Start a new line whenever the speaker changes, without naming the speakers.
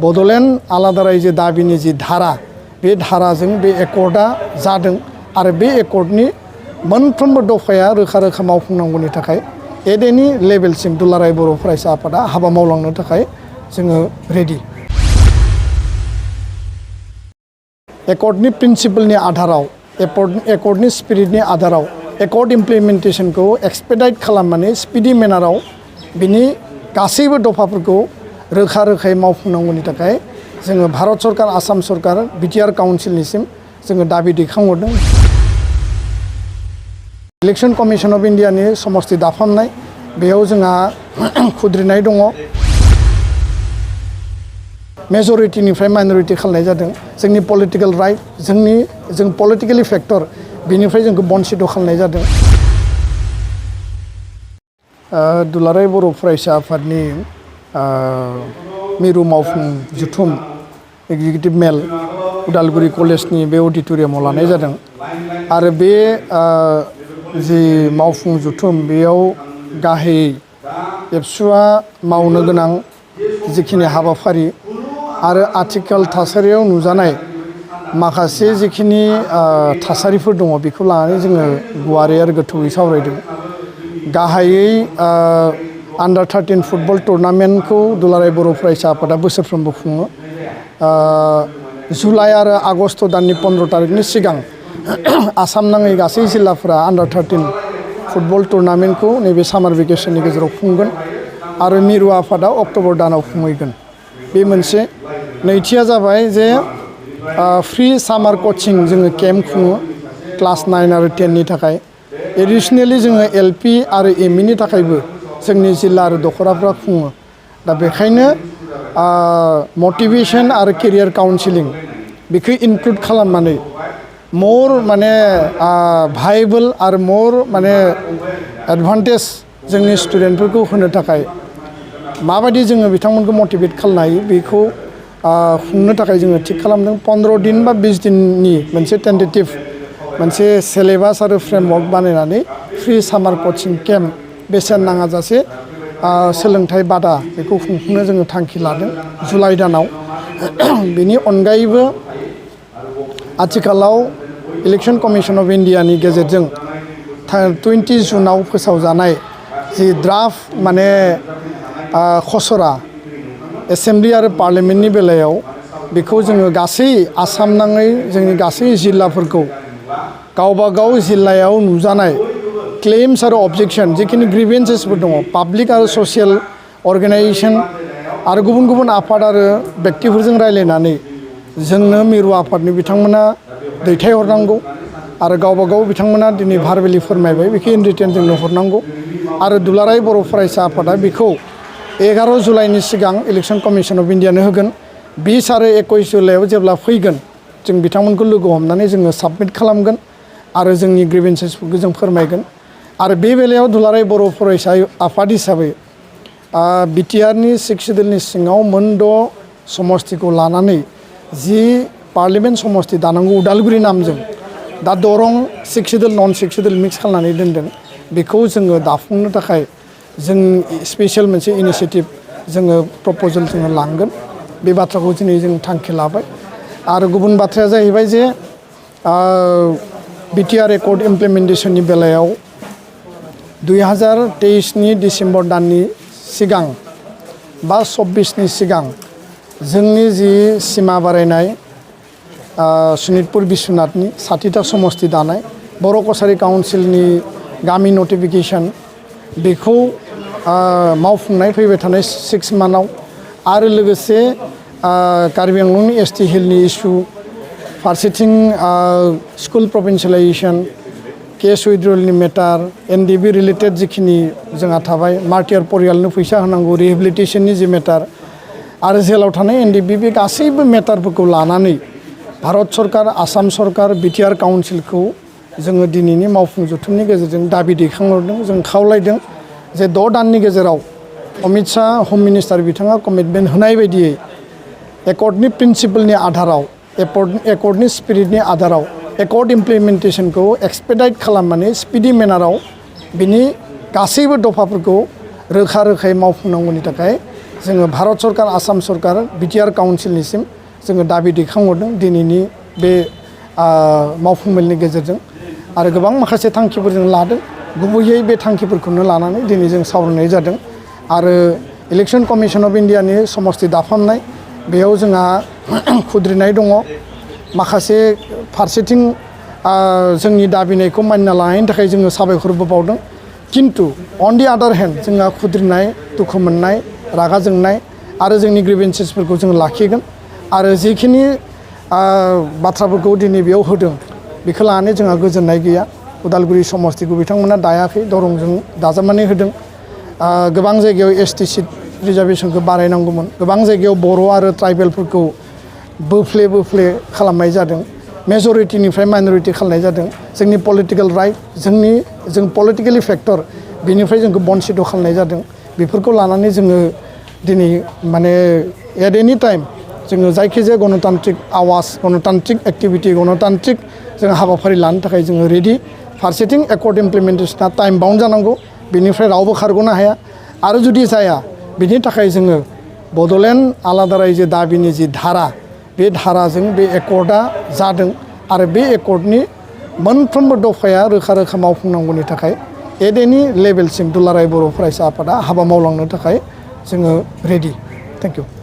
बड'लेण्ड आलादा रायजो दाबिनि जि धारा बे धाराजों बे एकर्डआ जादों आरो बे एकर्डनि मोनफ्रोमबो दफाया रोखा रोखा मावफुंनांगौनि थाखाय एडेनि लेभेलसिम दुलाराय बर' फरायसा आफादा हाबा मावलांनो थाखाय जोङो रेडि। एकर्डनि प्रिन्सिपलनि आधाराव एकर्डनि स्पिरिटनि आधाराव एकर्ड इमप्लिमेन्टेसनखौ एक्सपेडाइट खालामनानै स्पिडि मेनाराव बिनि गासैबो दफाफोरखौ रोखा रोखायै मावफुंनांगौनि थाखाय जोङो भारत सरकार आसाम सरकार बिटिआर काउन्सिलनिसिम जोङो दाबि दैखांहरदों। इलेक्शन कमिशन अफ इन्डियानि समस्ति दाफामनाय बेयाव जोंहा खुद्रिनाय दङ। मेजरिटिनिफ्राय माइनरिटि खालामनाय जादों। जोंनि पलिटिकेल राइट जों पलिटिकेलि फेक्टर बेनिफ्राय जोंखौ बन्सित खालामनाय जादों। दुलाराय बर' फरायसा आफादनि मिरु मावफुं जथुम एग्जिकिउटिभ मेल उदालगुरि कलेजनि बे अडिट'रियामाव लानाय जादों आरो बे जि मावफुं जथुम बेयाव गाहायै एबसुआ मावनो गोनां जिखिनि हाबाफारि आरो आथिखाल थासारियाव नुजानाय माखासे जिखिनि थासारिफोर दङ बेखौ लानानै जोङो गुवारै आरो गोथौयै सावरायदों। गाहायै आन्डार 13 फुटबल टुर्नामेन्टखौ दुलाराय बर' फरायसा आफादा बोसोरफ्रोमबो खुङो। जुलाइ आरो आगस्ट दाननि 15 तारिखनि सिगां आसाम नाङै गासै जिल्लाफोरा आन्डार 13 फुटबल टुर्नामेन्टखौ नैबे सामार भेकेसननि गेजेराव खुंगोन आरो मिरु आफादा अक्ट'बर दानाव खुंहैगोन। बे मोनसे। नैथिया जाबाय जे फ्रि सामार कचिं जोङो केम्प खुङो क्लास 9 आरो 10 नि थाखाय। एडिसनेलि जोङो एलपि आरो एमइनि थाखायबो जोंनि जिल्ला आरो दख'राफ्रा खुङो। दा बेखायनो मटिभेसन आरो केरियार काउन्सिलिं बेखौ इनक्लुड खालामनानै मर माने भाइबल आरो मर माने एडभान्टेज जोंनि स्टुडेन्टफोरखौ होनो थाखाय माबायदि जोङो बिथांमोनखौ मटिभेट खालामनो हायो बेखौ खुंनो थाखाय जोङो थिग खालामदों। 15 दिन बा 20 दिननि मोनसे टेन्टेटिभ मोनसे सिलेबास आरो फ्रेमवर्क बानायनानै फ्रि सामार कचिं केम्प बेसेन नाङाजासे सोलोंथाइ बादा बेखौ खुंफुंनो जोङो थांखि लादों जुलाइ दानाव। बेनि अनगायैबो आथिखालाव इलेक्शन कमिशन अफ इन्डियानि गेजेरजों 20 जुनाव फोसावजानाय जि ड्राफ्ट माने खसरा एसेम्ब्लि आरो पार्लियामेन्टनि बेलायाव बेखौ जोङो गासै आसाम नाङै जोंनि गासै जिल्लाफोरखौ गावबा गाव जिल्लायाव नुजानाय क्लेम्स आरो अबजेक्सन जिखिनि ग्रिभेन्सेसफोर दङ पाब्लिक आरो ससियेल अर्गेनाइजेसन आरो गुबुन गुबुन आफाद आरो व्यक्तिफोरजों रायज्लायनानै जोंनो मिरु आफादनि बिथांमोना दैथायहरनांगौ आरो गावबा गाव बिथांमोना दिनै भारबेलि फोरमायबाय बेखौ इन रिटेन जोंनो हरनांगौ आरो दुलाराय बर' फरायसा आफादा बेखौ 11 जुलाइनि सिगां इलेक्शन कमिशन अफ इन्डियानो होगोन। 20 आरो 21 जुलाइआव जेब्ला फैगोन जों बिथांमोनखौ लोगो हमनानै जोङो साबमिट खालामगोन आरो जोंनि ग्रिभेन्सेसफोरखौ जों फोरमायगोन। आरो बे बेलायाव दुलाराय बर' फरायसा आफाद हिसाबै बिटिआरनि 6 सिडुलनि सिङाव मोन6 समस्तिखौ लानानै जि पार्लियामेन्ट समस्ति दानांगौ उदालगुरि नामजों दा दरं 6 सिडुल नन 6 सिडुल मिक्स खालामनानै दोनदों बेखौ जोङो दाफुंनो थाखाय जों स्पेसियेल मोनसे इनिसियेटिभ जोङो प्रप'जेल जोङो लांगोन। बे बाथ्राखौ दिनै जों थांखि लाबाय। आरो गुबुन बाथ्राया जाहैबाय जे बिटिआर एकर्ड इमप्लिमेन्टेसननि बेलायाव 2023नि डिसेम्बर दाननि सिगां बा 24नि सिगां जोंनि जि सिमा बारायनाय सनितपुर बिश्वनाथनि 60टा समस्ति दानाय बर' कसारि काउन्सिलनि गामि नटिफिकेसन बेखौ मावफुंनाय फैबाय थानाय 6 मान्थआव आरो लोगोसे कार्बि आंलंनि एसटि हिलनि इस्यु फारसेथिं स्कुल प्रभिन्सियेलाइजेसन केस उइड्रलनि मेटार एनडिबि रिलेटेड जिखिनि जोंहा थाबाय मार्टियार परियालनो फैसा होनांगौ रिहेबिलिटेसननि जि मेटार आरो जेलाव थानाय एनडिबि बे गासैबो मेटारफोरखौ लानानै भारत सरकार आसाम सरकार बिटिआर काउन्सिलखौ जोङो दिनैनि मावफुं जथुमनि गेजेरजों दाबि दैखांहरदों। जों खावलायदों जे 6 दाननि गेजेराव अमित शाह हम मिनिस्टार बिथाङा कमिटमेन्ट होनाय बायदियै एकर्डनि प्रिन्सिपलनि आधाराव एकर्डनि स्पिरिटनि आधाराव एकर्ड इमप्लिमेन्टेसनखौ एक्सपेडाइट खालामनानै स्पिडि मेनाराव बिनि गासैबो दफाफोरखौ रोखा रोखायै मावफुंनांगौनि थाखाय जोङो भारत सरकार आसाम सरकार बिटिआर काउन्सिलनिसिम जोङो दाबि दैखांहरदों दिनैनि बे मावफुं मेलनि गेजेरजों आरो गोबां माखासे थांखिफोर जों लादों गुबैयै बे थांखिफोरखौनो लानानै दिनै जों सावरायनाय जादों आरो इलेक्सन कमिसन अफ इन्डियानि समस्ति दाफामनाय बेयाव जोंहा खुद्रिनाय दङ माखासे फारसेथिं जोंनि दाबिनायखौ मानिना लानायनि थाखाय जोङो साबायखरबो बावदों किन्तु अन दि आदार हेन्ड जोंहा खुद्रिनाय दुखु मोननाय रागा जोंनाय आरो जोंनि ग्रिभेन्सेसफोरखौ जों लाखिगोन आरो जिखिनि बाथ्राफोरखौ दिनै बेयाव होदों बेखौ लानानै जोंहा गोजोननाय गैया उदालगुरि समस्तिखौ बिथांमोना दायाखै दरंजों दाजाबनानै होदों गोबां जायगायाव एसटि सिट रिजार्भेसनखौ बारायनांगौमोन गोबां जायगायाव बर' आरो ट्राइबेलफोरखौ बोफ्ले खालामनाय जादों मेजरिटिनिफ्राय माइनरिटि खालामनाय जादों जोंनि पलिटिकेल राइट जों पलिटिकेलि फेक्टर बेनिफ्राय जोंखौ बन्सित खालामनाय जादों बेफोरखौ लानानै जोङो दिनै माने एट एनि टाइम जोङो जायखिजाया गणतान्त्रिक आवाज गणतान्त्रिक एक्टिभिटि गणतान्त्रिक जों हाबाफारि लानो थाखाय जोङो रेडि फारसेथिं एकर्ड इमप्लिमेन्टेसना टाइम बाउन्ड जानांगौ बेनिफ्राय रावबो खारग'नो हाया आरो जुदि जाया बिनि थाखाय जोङो बड'लेण्ड आलादा रायजो दाबिनि जि धारा बे धाराजों बे एकर्डआ जादों आरो बे एकर्डनि मोनफ्रोमबो दफाया रोखा मावफुंनांगौनि थाखाय एट एनि लेभेलसिम दुलाराय बर' फरायसा आफादा हाबा मावलांनो थाखाय जोङो रेडि थेंक इउ